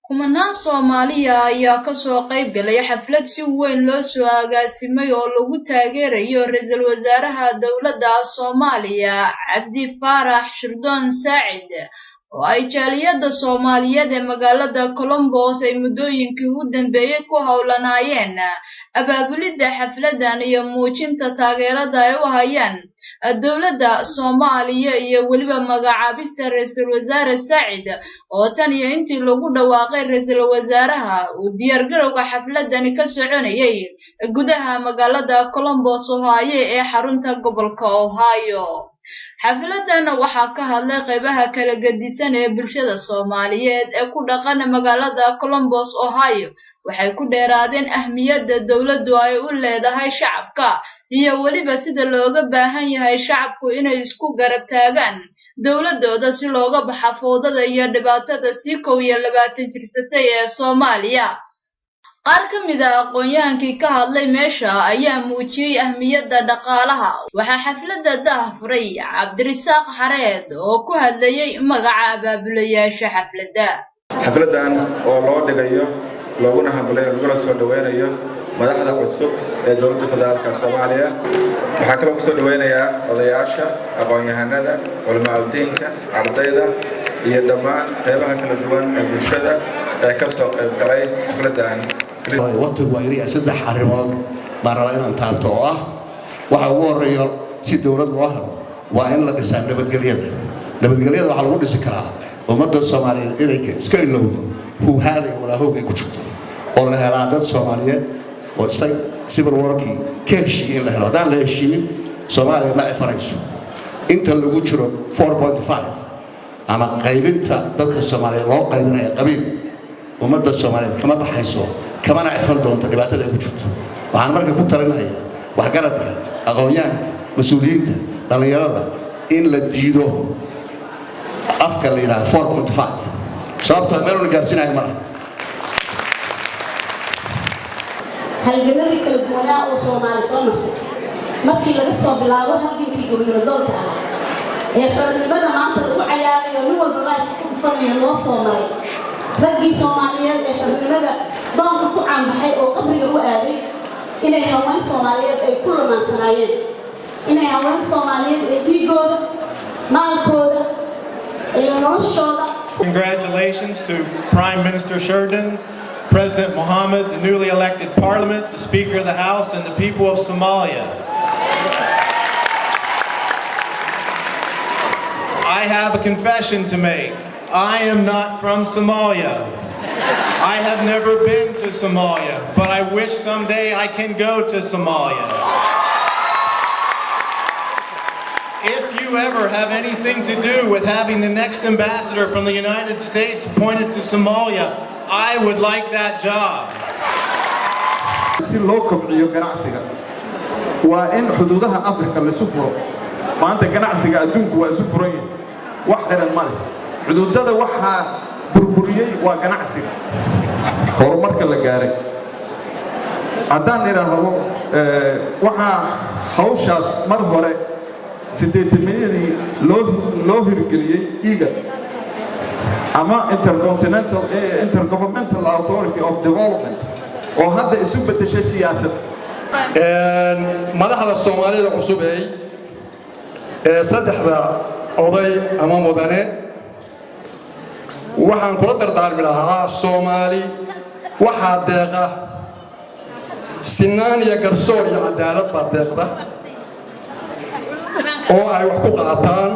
Kumanaan Soomaaliya ayaa kasoo qayb galay xaflad si weyn loo soo agaasimay oo lagu taageerayo ra-iisul wasaaraha dowladda Soomaaliya, Cabdi Faarax Shirdoon Saacid, oo ay jaaliyadda Soomaaliyeed ee magaalada Columbus ay muddooyinkii u dambeeyey ku howlanaayeen abaabulidda xafladan iyo muujinta taageerada ay u hayaan dowladda Soomaaliya iyo weliba magacaabista ra-iisul wasaare Saacid, oo tan iyo intii lagu dhawaaqay ra-iisul wasaaraha uu diyaargarowga xafladani ka soconayay gudaha magaalada Columbus, Ohio, ee xarunta gobolka Ohio. Xafladan waxaa ka hadlay qaybaha kala gedisan ee bulshada Soomaaliyeed ee ku dhaqan magaalada Columbus, Ohio. Waxay ku dheeraadeen ahmiyadda dowladdu ay u leedahay shacabka iyo weliba sida looga baahan yahay shacabku inay isku garab taagaan dowladooda si looga baxa fowdada iyo dhibaatada sii 21 jirsatay ee Soomaaliya. Qaar ka mid a aqoon-yahankii ka hadlay meesha ayaa muujiyey ahmiyadda dhaqaalaha. Waxaa xafladda daah furay Cabdirisaaq Xareed oo ku hadlayay magaca abaabulayaasha xafladda. Xafladdan oo loo dhigayo, looguna hambalyayo, laguna soo dhaweynayo madaxda cusub ee dowladda federaalka Soomaaliya, waxaa kaloo kusoo dhaweynayaa odayaasha, aqoon-yahanada, culamaauddiinka, ardayda iyo dhammaan qeybaha kala duwan ee bulshada ee ka soo qayb galay xafladdan. Waqtigu waa iriya. Saddex arrimood baan rabaa inaan taabto, oo ah waxa ugu horeeyo: si dowlad loo helo waa in la dhisaa nabadgelyada. Nabadgelyada waxaa lagu dhisi karaa ummadda Soomaaliyeed inay iska ilowdo huuhaada iyo walaahowga ay ku jirto, oo la helaa dad Soomaaliyeed oo civil warkii ka heshiiye in la helo. Haddaan la heshiinin, Soomaaliya ma ifanayso. Inta lagu jiro 4.5 ama qaybinta dadka Soomaaliyeed loo qaybinaya qabiil, ummadda Soomaaliyeed kama baxayso, kamana cifan doonto dhibaatada ay ku jirto. Waxaan marka ku talinaya waxgaradka, aqoon-yahanka, mas-uuliyiinta, dhallinyarada in la diido afka la yidhaha 4.5, sababtoo meeluna gaarsiinayo ma laha. Halganadii kala duwanaa oo Soomaali soo martay, markii laga soo bilaabo halgankii gobonimo ahaa ee xornimada maanta lagu cayaarayo, nin walba laayka ku dhufanayo, loo soo maray raggii Soomaaliyeed ee xornimada doonka ku caanbaxay oo qabriga u aaday, inay haween Soomaaliyeed ay ku lamaansanaayeen, inay haween Soomaaliyeed ay dhiigooda, maalkooda iyo noloshooda. Congratulations to Prime Minister Shirdon, President Mohammed, the newly elected Parliament, the Speaker of the House, and the people of Somalia. I have a confession to make. I am not from Somalia. I have never been to Somalia, but I wish someday I can go to Somalia. If you ever have anything to do with having the next ambassador from the United States appointed to Somalia, I would like that job. Si loo kobciyo ganacsiga waa in xuduudaha Afrika laisu furo. Maanta ganacsiga adduunku waa isu furan yahay, wax xiran ma leh. Xuduudada waxaa burburiyey waa ganacsiga. Horumarka la gaaray haddaan idhaahdo, waxaa hawshaas mar hore 80-meeyadii loo hirgeliyey IGAD ama Intercontinental Intergovernmental Authority of Development, oo hadda isu beddeshay siyaasad. Madaxda Soomaalida cusub ee saddexda oday ama mudane, waxaan kula dardaarmi lahaa: Soomaali waxaa deeqa sinaan iyo garsoor iyo cadaalad baa deeqda oo ay wax ku qaataan.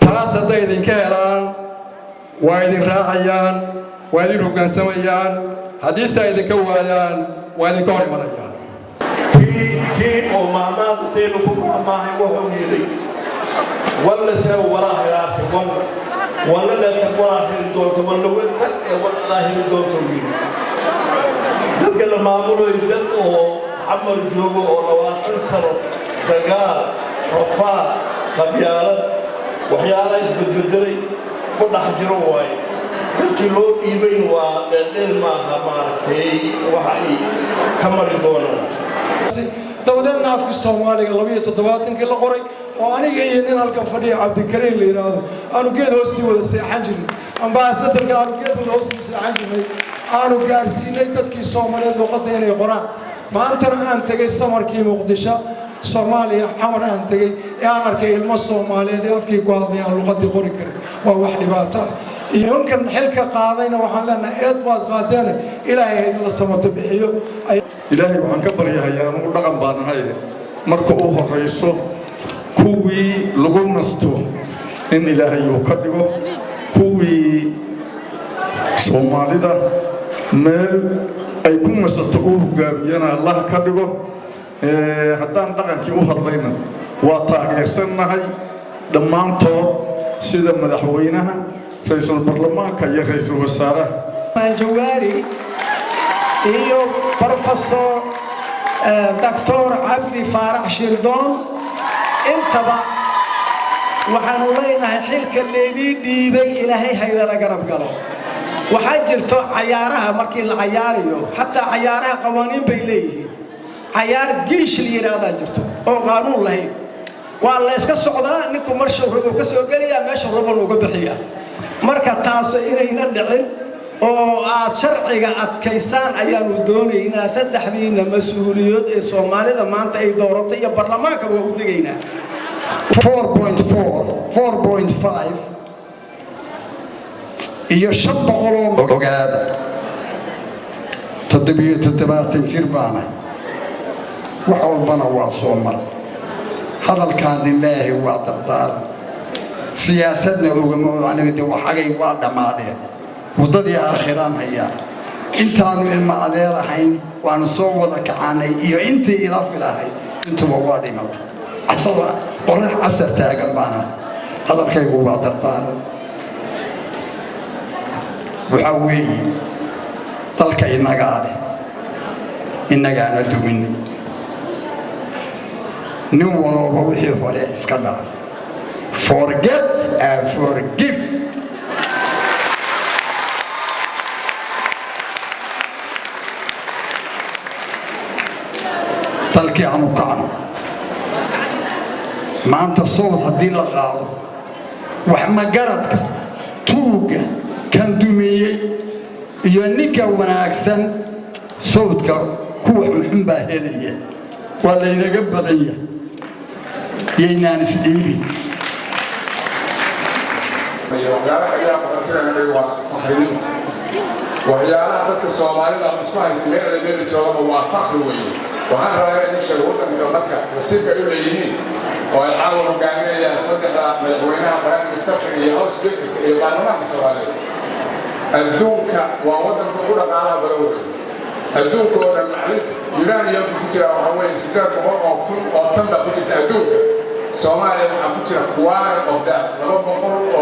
Taas hadday idinka helaan, waa idin raacayaan, waa idin hoggaansamayaan. Haddiise ay idinka waayaan, waa idinka hor imanayaan. Kii oo maamaadteenu ku maahmaahay wuxuu yidhi: "Wallase walaa helaase wal walla tag walaa heli doonta, walla tag ee waladaa heli doonta," uu yidhi. Dadka la maamulayo, dad oo Xamar joogo oo 20 sano dagaal, rafaad, qabyaalad, waxyaalaha isbedbedelay ku dhex jiro waaye. Dadkii loo dhiibayna waa dheeldheel maaha, maaragtay, waxa ay ka mari doonaan. Dabadeedna afka Soomaaliga 72-kii la qoray, oo aniga iyo nin halkan fadhiya, Cabdikariin la yidhaahdo, aanu geed hoostii wada seexan jirin. Ambassadorka aanu geedwada hoostiisa ahaan jirnay, aanu gaarsiinay dadkii Soomaaliyeed luqadda inay qoraan. Maantana aan tegay samarkii Muqdisho, Soomaaliya, Xamar aan tegey ee aan arkay ilmo Soomaaliyeed ee afkii ku hadlay aan luqadii qori karin, waa wax dhibaato ah. Nimankan xilka qaadayna waxaan leenahay, eed baad qaadeene, Ilaahay idinla samato bixiyo. Ilaahay waxaan ka baryahayaa, anugu dhaqan baan ahay, marka u horayso kuwii lagu nasto in Ilaahay uu ka dhigo, kuwii Soomaalida meel ay ku nasato uu hogaamiyana Allah ka dhigo. Haddaan dhaqankii u hadlayna, waa taageersannahay dhammaantood, sida madaxweynaha, ra-iisul baarlamaanka iyo ra-iisul wasaaraha. Jawaari iyo Professor Doctor Cabdi Faarax Shirdoon intaba waxaanu leenahay, xilka leedii dhiibay Ilaahay haydala garab galo. Waxaa jirto cayaaraha markii la cayaarayo, xataa cayaaraha qawaaniin bay leeyihiin. Cayaar giish la yidhaahdaa jirto oo qaanuun lahayn, waa la iska socdaa, ninku marshow rabo ka soo gelayaa, meesha rabon uga bixiyaa. Marka taas inayna dhicin oo aad sharciga adkaysaan ayaanu doonaynaa. Saddexdiina mas-uuliyood ee Soomaalida maanta ay dooratay iyo baarlamaanka waa u degaynaa. 4.4, 4.5 iyo 500 oo ogaada, 77 jir baana, wax walbana waa soo maray. Hadalkaadin leeyahay waa dardaaran, siyaasadna ogama. Aniga de waxagay waa dhammaadeen, waddadii aakhiraan hayaa. Intaanu ilma adeer ahayn waanu soo wada kacanay iyo intii ila filahay intuba waa dhimatay. Casada qorax casar taagan baana. Hadalkaygu waa dardaaran. Waxaa weeye, dalka innagaa leh, innagaana duminay. Nin walooba wixii hore iska dhaaf. Forget and forgive. Dalkii aanu kacno. Maanta sowd haddii la qaado, wax magaradka tuugga kan dumiyey iyo ninka wanaagsan, sawdka kuwa xunxun baa helaya. Waa laynaga badan yahay, yaynaan isdhiibin. Waxyaalaha ayaa qaxootiga waa fakrinimo. Waxyaalaha dadka Soomaalida ama isku haysta meel ay meel joogaba waa fakri weeye. Waxaan rabaa inaan idin sheego, waddanka marka nasiibka ay u leeyihiin oo ay caawa hogaaminayaan saddexda madaxweynaha, prime ministerka iyo house speakerka iyo baarlamaanka Soomaaliyeed, adduunka waa waddanka ugu dhaqaalaha badan weeye adduunka oo dhan. Macdinta uraniumka ku jira waxaa weeye 800,000 oo tan baa ku jirta adduunka. Soomaaliya waxaa ku jira quarter of that, 200,000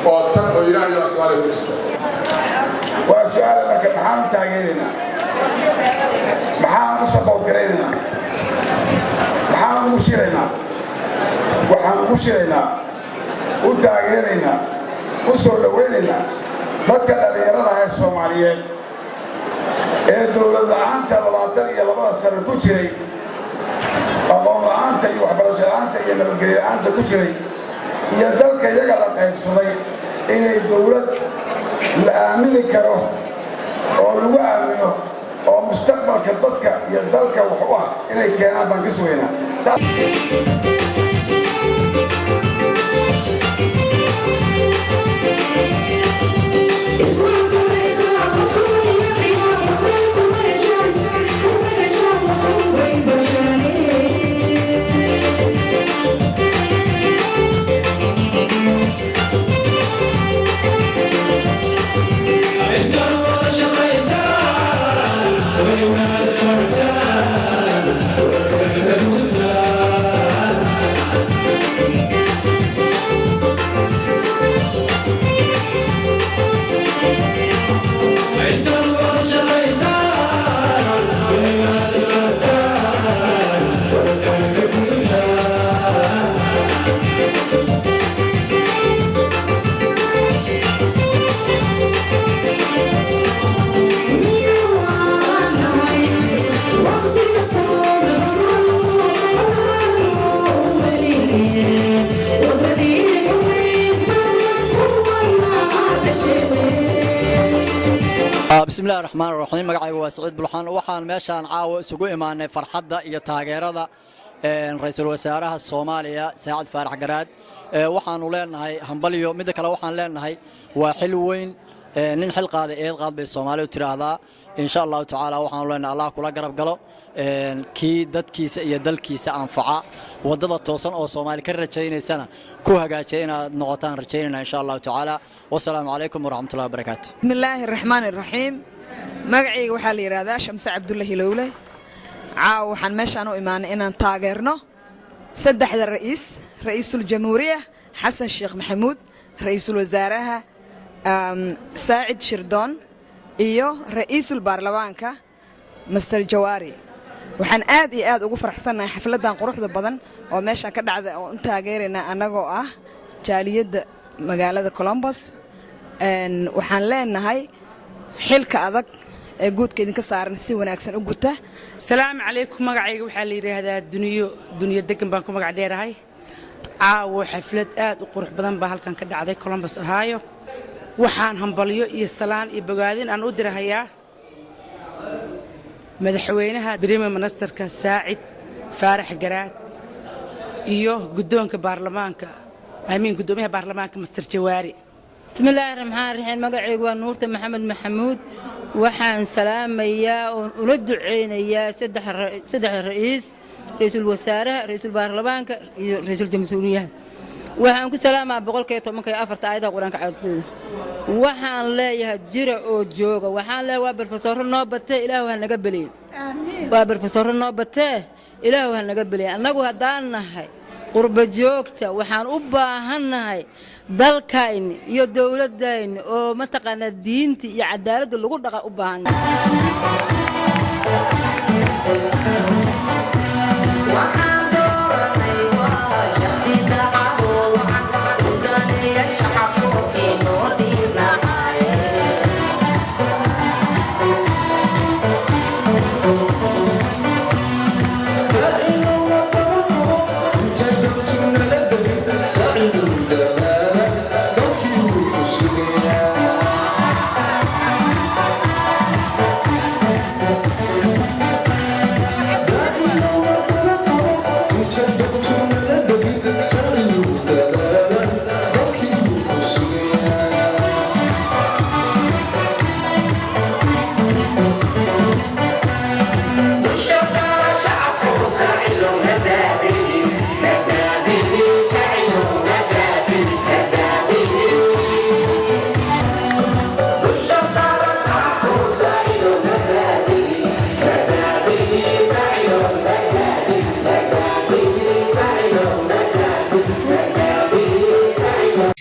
oo tan oo uranium Soomaaliya ku jirta. Waa su-aala marka, maxaan u taageeraynaa? Maxaan u support garaynaynaa? Maxaan ugu shiraynaa? Waxaan ugu shiraynaa, u taageeraynaa, u soo dhowaynaynaa dadka dhallinyarada ee Soomaaliyeed ee dowlad la-aanta 22-da sano ku jiray, aqoon la-aanta iyo waxbarasho la-aanta iyo nabadgelyo la-aanta ku jiray, iyo dalka iyaga la qaybsaday, inay dowlad la aamini karo oo lagu aamino oo mustaqbalka dadka iyo dalka wax u ah inay keenaan baan ka sugaynaa. Bismillahi raxmaan raxiim. Magacayga waa Saciid Bulxaan. Waxaan meeshaan caawa isugu imaanay farxadda iyo taageerada ra-iisul wasaaraha Soomaaliya, Saacid Faarax Garaad. Waxaanu leenahay hambalyo. Midda kale, waxaan leenahay waa xil weyn. Nin xil qaaday eed qaad bay Soomaalidu tiraahdaa. Insha Allahu tacaala, waxaanu leenahay Allah kula garab galo, kii dadkiisa iyo dalkiisa anfaca, waddada toosan oo Soomaali ka rajaynaysana ku hagaajiya inaad noqotaan rajaynayna, insha Allahu tacaala. Wasalaamu calaykum waraxmatullahi wabarakaatu. Bismillaahi raxmaan iraxiim. Magacayga waxaa la yidhaahdaa Shamse Cabdulla Hilowle. Caawa waxaan meeshaan u imaanay inaan taageerno saddexda ra'iis: ra'iisul jamhuuriya Xasan Sheekh Maxamuud, ra'iisul wasaaraha Saacid Shirdoon iyo ra'iisul baarlamaanka Mister Jawaari. Waxaan aad iyo aad ugu faraxsannahay xafladdan quruxda badan oo meeshaan ka dhacda oo u taageeraynaa annagoo ah jaaliyadda magaalada Columbus. Waxaan leenahay xilka adag ee guudka idinka saaran si wanaagsan u guta. Salaamu calaykum. Magacayga waxaa la yidhaahdaa Duniyo, Duniyo Degan baan ku magac dheerahay. Caawo xaflad aad u qurux badan baa halkan ka dhacday Columbus, Ohio. Waxaan hambalyo iyo salaan iyo bogaadin aan u dirahayaa madaxweynaha, prime ministerka Saacid Faarax Garaad iyo guddoonka baarlamaanka, amiin, guddoomiyaha baarlamaanka Mister Jawaari. Bismillaahi raxmaan raxiim. Magacaygu waa Nuurta Maxamed Maxamuud. Waxaan salaamayaa oon ula duceynayaa saddexda ra'iis: ra-iisul wasaaraha, ra-iisul baarlamaanka iyo ra-iisul jamhuuriyaha. Waxaan ku salaamaa 114 aayadaha Qur-aanka caadadooda. Waxaan leeyahay jira oo jooga. Waxaan leeyahay waa barfasooro noo batee, Ilaahu ha naga beliye. Waa barfasooro noo batee, Ilaahu ha naga beliye. Annagu haddaan nahay qurba joogta, waxaan u baahannahay dalkayni iyo dowladdayni oo mataqaanaa diinta iyo cadaaladda lagu dhaqa u baahannahay.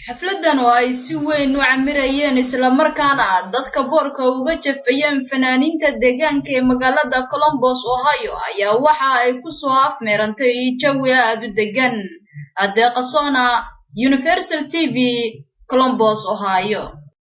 Xafladan oo ay si weyn u camirayeen islamarkaana dadka boorka uga jafayeen fanaaniinta deegaanka ee magaalada Columbus, Ohio, ayaa waxa ay ku soo afmeerantay jawi aad u degan. Adeeqasona, Universal TV, Columbus, Ohio.